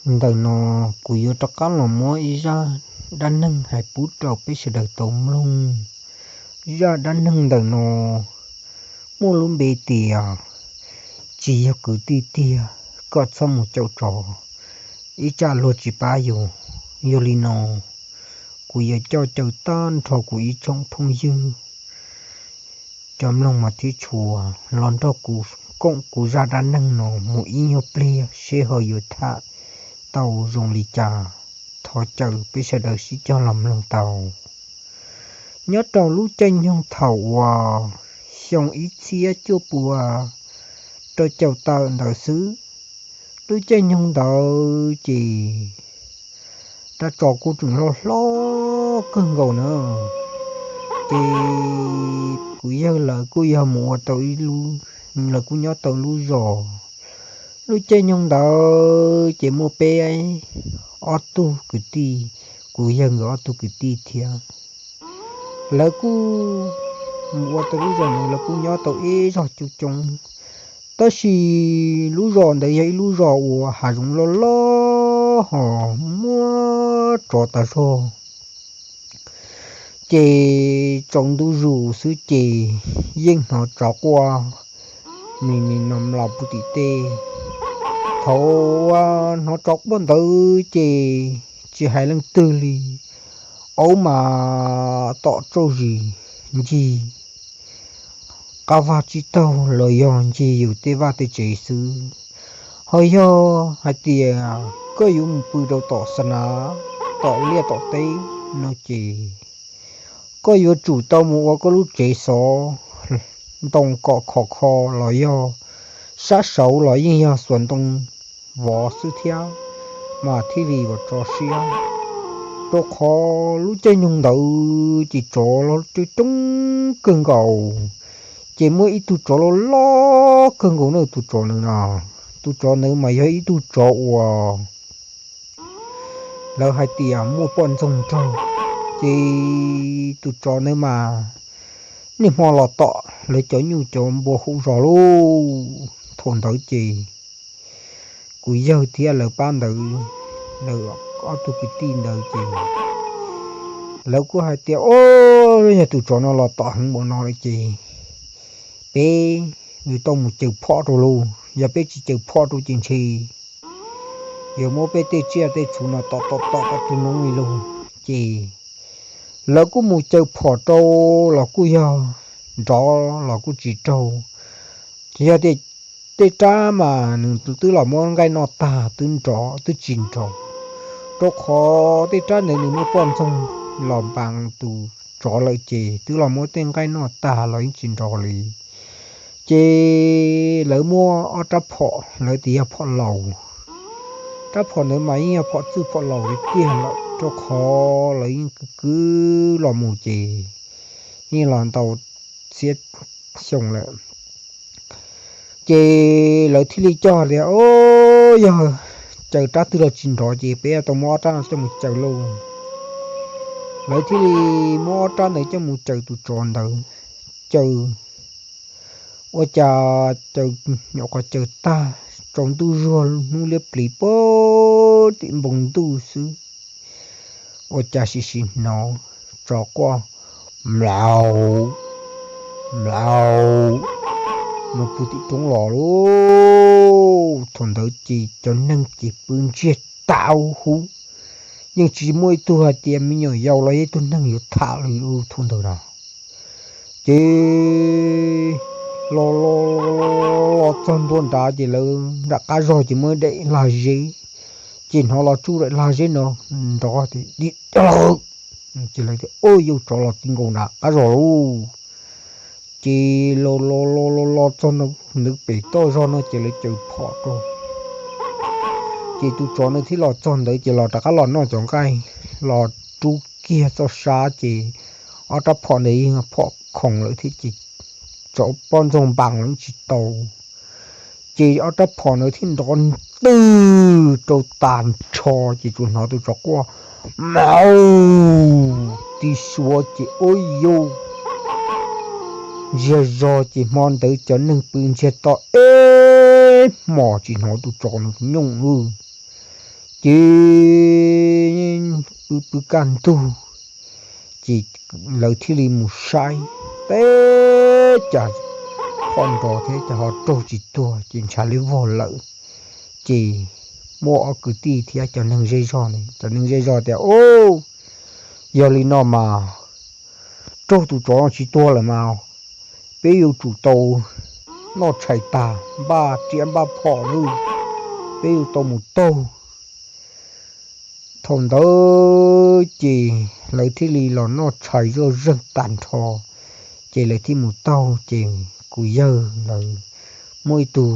Ntawm no kuv yuav rov qab los muab ib zaj dab neeg hais pub rau peb sawv daws tau mloog. Zaj dab neeg ntawm no muaj lub npe tias tsis yog kwv tij tiag, koj txhob mus caum tsov, ib tsam luag tsis pab yus. Yog li no kuv yuav coj caw tag nrho kuv ib tsoom phooj ywg cov mloog mas thiab tshua los nrog kuv koom kuv zaj dab neeg no mus ib nyuag pliag seb ho yuav tham tau zoo li cas. Thov caw peb sawv daws sib cog los mloog tau. Nyob rau lub caij nyoog thaum uas xyoo ib txhiab cuaj pua rau caum tawm ntawd xwb, lub caij nyoog ntawd ces rab tsov kuj tseem hlob hlob kawg nkaus na. Ces kuv yawg lawv kuj yog mus ua tau ib lub, lawv kuj nyob tau lub zos. Lub caij nyoog ntawd ces muaj peb ob tug kwv tij, kuv yawg nkawd ob tug kwv tij thiab. Lawv kuj mus ua tau lub zos ntawd, lawv kuj nyob tau ib zog coob coob. Tab sis lub zos ntawd yog ib lub zos uas hav zoov loj loj ho muaj tsov tas zog. Ces tsaus ntuj zus xwb ces yeej hnov tsov quaj mi mi no mlaus puv tim tej. Thaum uas hnov tsov quaj ntawd ces tsis hais leej twg li, aub mas tom tsauj zis ncig qab vaj tsib taug los yog ncig yus tej vaj tej tsev xwb. Ho yog hais tias koj yuav mus pw rau tom xa nav, tom liaj tom teb no ces koj yuav tsum tau mus ua koj lub tsev xov ntoo kom khov kho los yog sab saud los yeej yog xuas ntoo vov xwb thiab mas thiaj li yuav tso siab. Rau qhov lub caij nyoog ntawd ces tsov los coob coob kawg nkaus. Ces muaj ib tug tsov loj loj kawg nkaus na, tus tsov ntawd no, tus tsov ntawd mas yog ib tug tsov uas lawv hais tias muaj poj ntxoog nrog. Ces tus tsov ntawd mas niaj hmo los tom lawv cov nyuj cov npua hauv zos lauj. Thaum ntawd ces kuv yawg thiab lawv pab ntawd, lawv ob tug kwv tij ntawd ces lawv kuj hais tias, o, yog tus tsov no los tom heev npaum no lawm ces peb yuav tau mus caws phom rau lauj, yog peb tsis caws phom rau ces ntshe yuav muab peb tej tsiaj tej txhu no tom tom tom tom tu noob li lauj. Ces lawv kuj mus caws phom rau los kuj yog nrov los kuj tsis raug. Ces yog tias tej rab mas nws twb los muab nqaij noj tag twb nrov twb tsis nrov, rau qhov tej rab ntawd nws muaj poj ntxoog los npas tus tsov lawm ces twb los muab tej nqaij noj tag los yeej tsis nrov li. Ces lawv muaj ob rab phom, lawv tias yog phom laus. Rab phom ntawd mas yeej yog phom txwj phom laus li tiag lawm, rau qhov lawv yeej kwv kwv los mus ces yeej los ntau txhiab xyoo lawm. Ces lawv thiaj li coj tias, o, yog caws rab twg los tsis nrov ces peb tau muab ob rab no coj mus caws lauj. Lawv thiaj li muab ob rab ntawd coj mus caws tus tsov ntawd. Caws, ua cas caws, nyuam qhuav caws tag, tsaus ntuj zuag hnub liab pliv puag tim npoo ntuj xwb, ua cas sim sim hnov tsov quaj mlaus mlaus no puag tim roob los lauj. Thaum ntawd ces cov neeg ces pw ntsiag tau hub, yeej tsis muaj ib tug hais tias me nyuam yaus los yog ib tug neeg yuav tham li thaum ntawd na. Ces los los los txog ntua nrad ces lawv nram qab zog ces muaj daim lag zeb, ces hnov los tsuj daim lag zeb no nrov tias, dim coj lawm. Ces lawv tias, o, yog tsov los ti nkaus nram qab zog lauj. Ces los los los los los txog ntua pem toj zog no ces lawv caws phom rau. Ces tus tsov ntawd thiaj los txog ntawd ces los rov qab los noj cov nqaij, los rub kiag txoj sab ces ob rab phom ntawd yeej phom khoom lawm thiab ces tsov poj ntxoog npas los tsis tau. Ces ob rab phom ntawd thiaj nrov ntwg rau tas nrho ces tsuas hnov tus tsov quaj mlaus tib suab ces ua yus ntsiag zog ces hmo ntawd cov neeg pw ntsiag to ib hmos tsis hnov tus tsov no nyooj lawm. ces pw pw kaj ntug, ces lawv thiaj li mus saib, teb cas phom nrov thiab ces ho raug tsis tuag ces ntshav li vog lawm. Ces muaj ob kwv tij thiab cov neeg zej zog, cov neeg zej zog tias, Ub, yog li no mas raug tus tsov no tsis tuag lawm mas peb yuav tsum tau noj tshais tag npaj riam npaj phom lawm, peb yuav tau mus taug. Thaum ntawd ces lawv thiaj li los noj tshais zoj zeeg tag nrho, ces lawv thiaj mus taug. Ces kuv yawg lawv muaj ib tug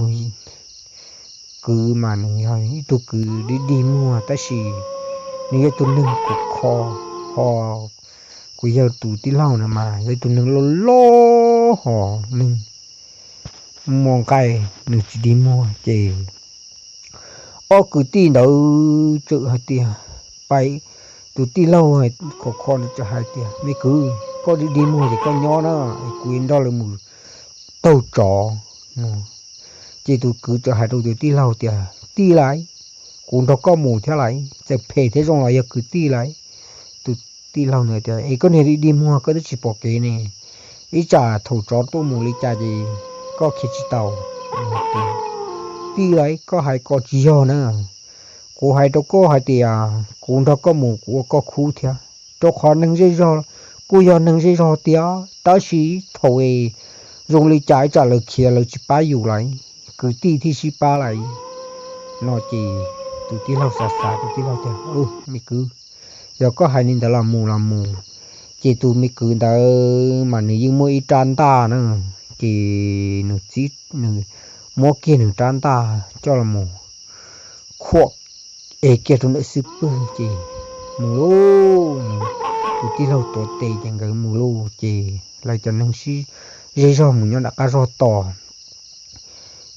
kwv mas nws yog ib tug kwv dig dig muag tab sis nws yog tus neeg khov kho, ho kuv yawg tus tij laug no mas yog ib tug neeg loj loj ho neeg muaj nqaij, nws tsis dig muag. Ces ob kwv tij ntawd txawm hais tias, pais, tus tij laug khov kho ntawd txawm hais tias, Me kwv, koj dig dig muag ces koj nyob na, kuv nrog lawv mus taug tsov no. Ces tus kwv txawm hais rau tus tij laug tias, Tij laug, kuv nrog koj mus thiab lauj, txawm phem thiab zoo los yog kwv tij lauj. Tus tij laug ntawd tias, Es koj niag dig dig muag, koj twb tsis pom kev ne, ib tsam thaum tsov tuaj mus li cas ces koj khiav tsis tau. Tij laug, koj hais ko tsis yog na, kuv hais rau koj hais tias kuv nrog koj mus kuv ua koj khub thiab, rau qhov neeg zej zog kuj yog neeg zej zog tiag tab sis thaum es zoo li cas ib tsam lawv khiav lawv tsis pab yus lauj, kwv tij thiaj sib pab lauj. No ces tus tij laug xav xav, tus tij laug tias, Me kwv, yog koj hais li ntawd los mus los mus. Ces tus me kwv ntawd mas nws yeej muaj ib rab ntaj na, ces nws txib, nws muab kiag nws rab ntaj coj los mus khuam es kiag rau ntawm xub pwg ces mus lauj. Tus tij laug tuav tes ces nkawd mus lauj, ces lawv cov neeg sib zej zog mus nyob nram qab zog tos.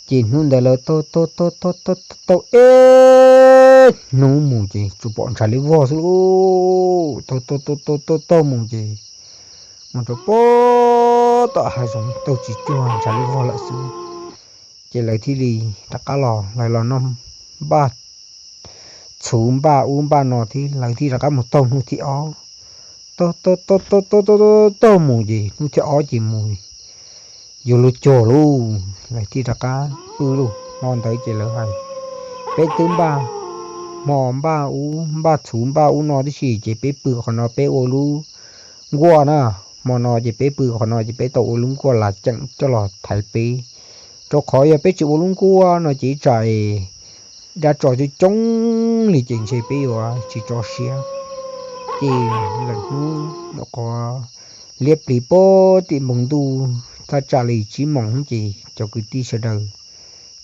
Ces hnub ntawd lawv taug taug taug taug taug ib hnub mus ces tsuas pom ntshav li vog xwb lauj. Taug taug taug taug taug taug mus ces mus rau pem tom hav zoov taug tsis cuag, ntshav li vog lawm xwb. Ces lawv thiaj li rov qab los, lawv los noj npaj txhuv npaj ub npaj no thiab, lawv thiaj rov qab mus taug hnub thib ob. Taug taug taug taug taug taug mus ces hnub thib ob ces mus yuav luag cuag lauj, lawv thiaj rov qab pw lauj. Hmo ntawd ces lawv hais, Peb twb npaj hmo npaj ub npaj txhuv npaj ub no tib si ces peb pw qhov no peb ua lub nkuaj na. Hmo no ces peb pw qhov no ces peb tau ua lub nkuaj las ceem coj los thaiv peb, rau qhov yog peb tsis ua lub nkuaj no ces ib tsam dab tsov coob coob li ces ntshe peb yuav tsis tso siab. Ces lawm hnub nyuam qhuav liab pliv pem tim npoo ntuj thaj tsam li tsib moos ces cov kwv tij sawv daws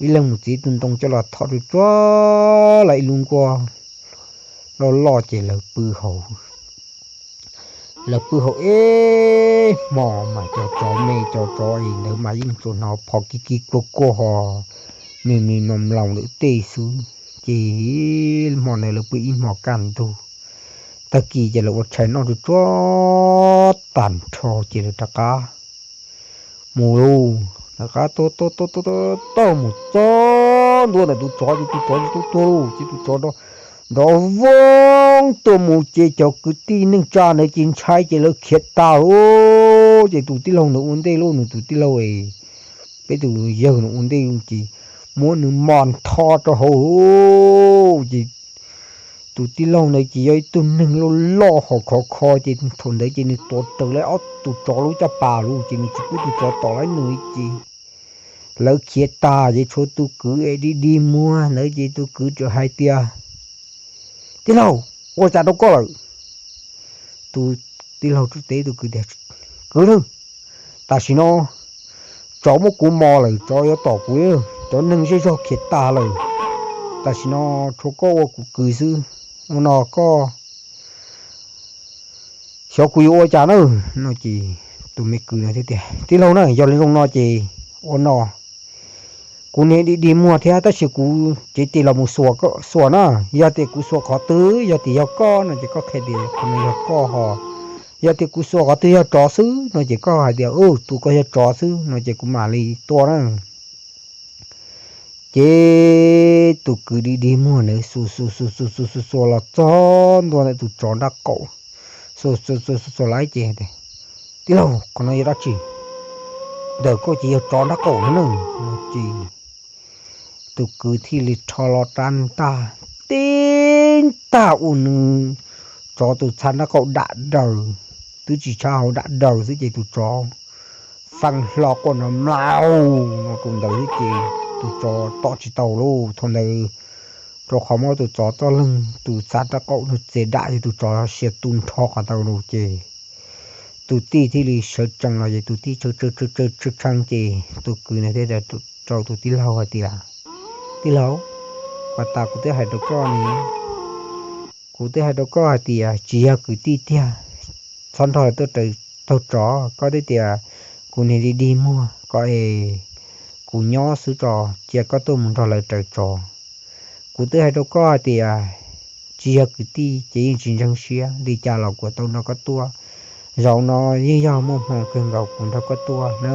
ib leeg mus txiav tus ntoo coj los thom rau tsuag lawm ib lub nkuaj loj loj ces lawv pw hauv. Lawv pw hauv ib hmos mas cov tsov me cov tsov es ntawd mas yeej tsuas hnov phov kiv kiv kuag kuag ho me me mloos mloos ntawm tej xwb. Ces hmo ntawd lawv pw ib hmos kaj ntug, tag kis ces lawv ua tshais noj tsuag tsuag tag nrho ces lawv rov qab mus lauj. Rov qab taug taug taug taug taug mus txog ntua ntawm tus tsov ces tus tsov ces tuag tuag lauj, ces tus tsov nrov voob tuaj mus ces cov kwv tij neej tsa ntawd ces ntshai ces lawv khiav tag lauj. Ces tus tij laug ntawd ua ntej lauj, nws tus tij laug es peb tus yawg no ua ntej lauj ces muab nws mos ntho rau hauv lauj. Ces tus tij laug ntawd ces yog ib tug neeg loj loj hom khov kho ces thaum ntawd ces nws tuav rawv lawv ob tus tsov lub caj pas lauj, ces nws tsis pub tus tsov tom lawv nws ces lawv khiav tag ces tshuav tus kwv es dig dig muag ntawd ces tus kwv txawm hais tias, Tij laug, ua cas rau koj lawm? Tus tij laug teb tus kwv tias, Kwv, tam sim no tsov muab kuv mos lawm, tsov yuav tom kuv, cov neeg zej zog khiav tag lawm. Tam sim no tshuav koj ua kuv kwv xwb, ua no koj xyov kuv yuav ua cas na. No ces tus me kwv no thiaj tias, Tij laug na, yog li zoo no ces ua no, kuv niag dig dig muag thiab tab sis kuv cev tes los mus xuas na, yog tias kuv xuas qhov twg yog tias yog koj no ces koj qhia tias qhov no yog koj ho, yog tias kuv xuas qhov twg yog tsov xwb no ces koj hais tias tus ko yog tsov xwb no ces kuv mam li tua na. Ces tus kwv dig dig muag ntawd xuas xuas xuas xuas xuas xuas xuas los txog ntua ntawm tus tsov nraub qaum, xuas xuas xuas xuas xuas lawm ces tias, Tij laug, qhov no yog dab tsi? Ntawm koj ces yog tsov nraub qaum no na. Ces tus kwv thiaj li rho los rab ntaj, tib ntaj ua nws tsov tus txha nraub qaum dam daws, twb tsis tshab hauv, dam daws xwb ces tus tsov fee hlo quaj nrov mlaug no rau ntawd xwb ces tus tsov tom tsis tau lauj thaum ntawd, rau qhov muab tus tsov txoj leeg tus txha nraub qaum no txiav dam ces tus tsov sia tu nrho qhov ntawd lawm ces tus tij thiaj li sawv tsees los ces tus tij tshee tshee ces tus kwv ntawd thiaj rau tus tij laug hais tias, Tij laug, uas tas kuv twb hais rau koj ne, kuv twb hais rau koj hais tias tsis yog kwv tij tiag, txhob nrog lawv tuaj raws taug tsov. Koj twb tias kuv niag dig dig muag, koj es kuv nyob xwb tso, cia koj tuaj mus nrog lawv raws tsov. Kuv twb hais rau koj hais tias tsis yog kwv tij ces yeej tsis ntseeg siab, li cas los kuv tau nrog koj tuaj. Zaum no yeej yog muaj hmoo kawg nkaus kuv nrog koj tuaj na.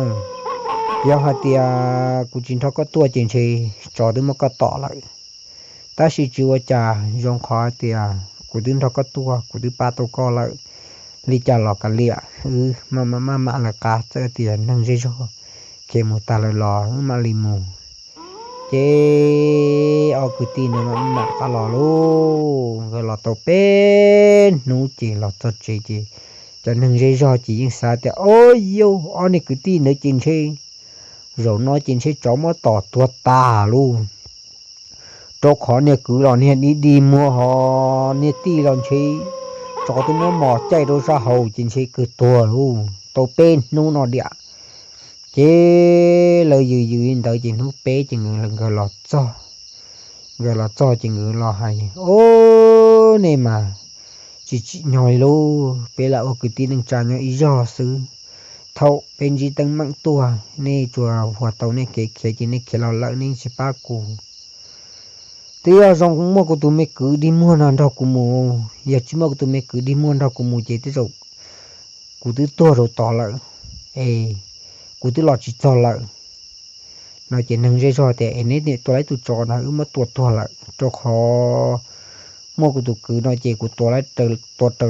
Yog hais tias kuv tsis nrog koj tuaj ces ntshe tsov twb muab koj tom lawm. Tab sis tsis ua cas, zoo qhov tias kuv twb nrog koj tuaj, kuv twb pab tau koj lawm. Li cas los kav liam, wb maj mam lawv qab, txawm tias neeg zej zog khiav mus tag lawm los wb mam li mus. Ces ob kwv tij ntawd mam mam qab los lauj. Nkawd los tau peb hnub ces los txog tsev ces cov neeg zej zog ces yeej xav tias, Ov, yog ob niag kwv tij ntawd ces ntshe zaum no ces ntshe tsov muab tom tuag tas lauj. Rau qhov niag kwv los niag dig dig muag, ho niag tij los ntshe tsov twb muab mos caij rau sab hauv ces ntshe kawg tuag lauj. Tau peb hnub no diam, ces lawv yws yws li ntawd ces hnub peb ces nkawd los txog. Nkawd los txog ces nkawd los hais, Ob, nej mas tsis tsim nyog li lauj, peb lam ua kwv tij neej tsa nyob ib zog xwb. Thaum peb ntsib teeb meem tuaj, nej tsuas huas tau nej kev khiav ces nej khiav los lawm, nej tsis pab kuv. Twb yog zoo muaj kuv tus me kwv dig muag no nrog kuv mus, yog tsis muaj kuv tus me kwv dig muag nrog kuv mus ces tej zaum kuv twb tuag rau tod lawm, es kuv twb los tsis txog lawm. No ces neeg zej zog tias, Es neb niam tua lawv tus tsov ntag, wb muab tua tuag lawm, rau qhov muaj kuv tus kwv no ces kuv tua raws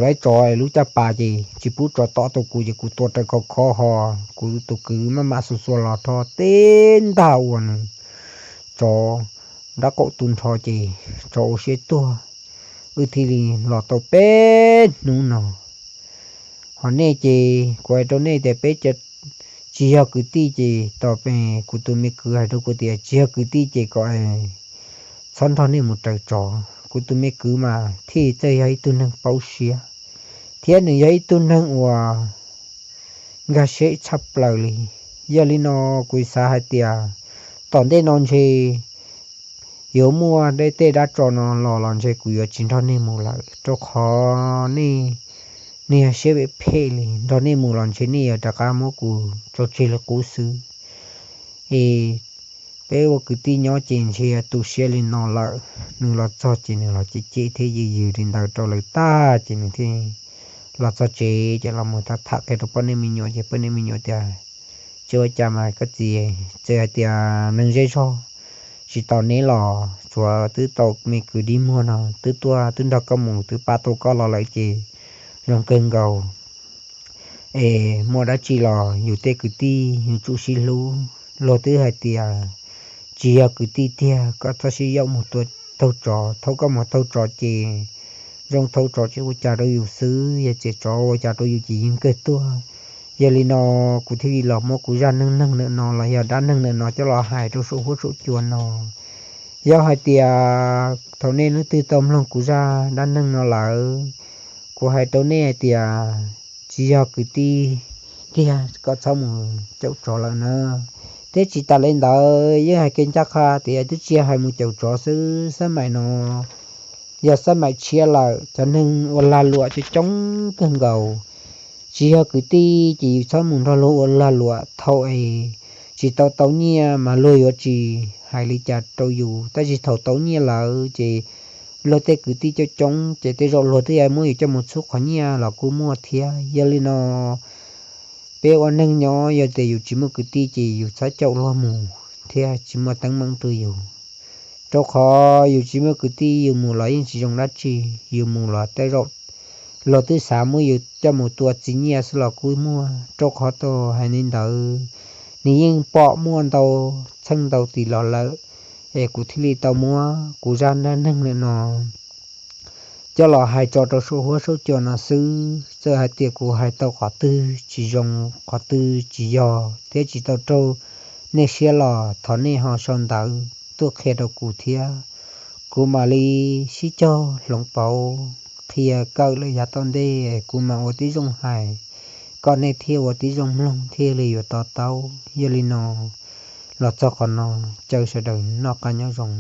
lawv tsov lub caj pas ces tsis pub tsov tom tau kuv ces kuv tua raws khov khov ho kuv tus kwv maj mam xuas xuas los rho tib ntaj ua nws tsov nraub qaum tu nrho ces tsov ua siab tuag. Wb thiaj li los tau peb hnub no. Ho nej ces kuv hais rau nej tias peb tsis yog kwv tij ces tos kuv tus me kwv hais rau kuv tias tsis yog kwv tij ces kom txhob nrog nej mus raws tsov. Kuv tus me kwv mas thiaj txawj yog ib tug neeg paub siab, thiab nws yog ib tug neeg uas nkag siab tshaj plaws li. Yog li no kuv xav hais tias tom ntej no ntshe yuav muaj tej dab tsov no los los ntshe kuv yuav tsis nrog nej mus lawm, rau qhov nej, nej yog siab phem phem li, nrog nej mus los ntshe nej yuav rov qab muab kuv tso tseg li qub xwb. Es peb ua kwv tij nyob ces ntshe tu siab li no lawm. Nws los txog ces nws los cem cem thiab yws yws li ntawd rau lawv tag ces nws thiaj los txog tsev ces los mus tham tham qhia rau poj niam me nyuam ces poj niam me nyuam tias, Tsis ua cas mas koj txiv, txawm hais tias neeg zej zog tsis tos neb los tsuav twb tau me kwv dig muag no twb tuaj twb nrog koj mus twb pab tau koj los lawm ces zoo kawg nkaus. Es muaj dab tsi los yus tej kwv tij yuav tsum sib hlub. Luag twb hais tias tsis yog kwv tij tiag koj txhob sib yaum mus tua taug tsov, thaum koj mus taug tsov ces zoo thaum tsov tsis ua cas rau yus xwb, yog txawm tsov ua cas rau yus ces yeej kawg tuag. Yog li no kuv thiaj li los muab kuv zaj neej neeg ntawm no los yog dab neeg ntawm no coj los hais rau saum huab saum cua no. Yog hais tias thaum nej leej twg tau mloog kuv zaj dab neeg no lawm, kuv hais rau nej hais tias tsis yog kwv tij tiag koj txhob mus caum tsov lawm na. Thiab tsis tas li ntawd yeej hais kev ncaj qha tias twb tsis yog hais mus caum tsov xwb, xab maim no yog xab maim tshiab lawm, cov neeg ua lag luam coob coob kawg nkaus. Tsis yog kwv tij ces yus txhob mus nrog luag ua lag luam, thaum es tsis tau tau nyiaj mas luag yuav tsis hais li cas rau yus, tab sis thaum tau nyiaj lawm ces luag tej kwv tij coob coob ces tej zaum luag twb yuav muab yus coj mus txhub qhov nyiaj los kuj muaj thiab. Yog li no peb ua neeg nyob yog tias yus tsis muaj kwv tij ces yus txhob caum luag mus thiab tsis muaj teeb meem rau yus. Rau qhov yus tsis muaj kwv tij, yus mus los yeej tsis zoo dab tsi, yus mus los tej zaum luag twb xav muab yus coj mus tua txiv nyiaj xwb los kuj muaj. Rau qhov tau hais li ntawd, nws yeej pom muaj ntau txheej ntau tis los lawm, es kuv thiaj li tau muab kuv zaj dab neeg lawm no coj los hais tso rau saum huab saum cua no xwb. Txawm hais tias kuv hais tau qhov twg tsis zoo, qhov twg tsis yog thiab tsis tau raug nej siab los thov nej ho sau ntawv tuaj qhia rau kuv thiab. Kuv mam li sib cog hloov pauv qhia kawm lawm yav tom ntej, kuv mam ua tib zoo hais kom nej thiaj ua tib zoo mloog thiaj li yuav to taub. Yog li no, los txog qhov no, caw sawv daws noj qab nyob zoo.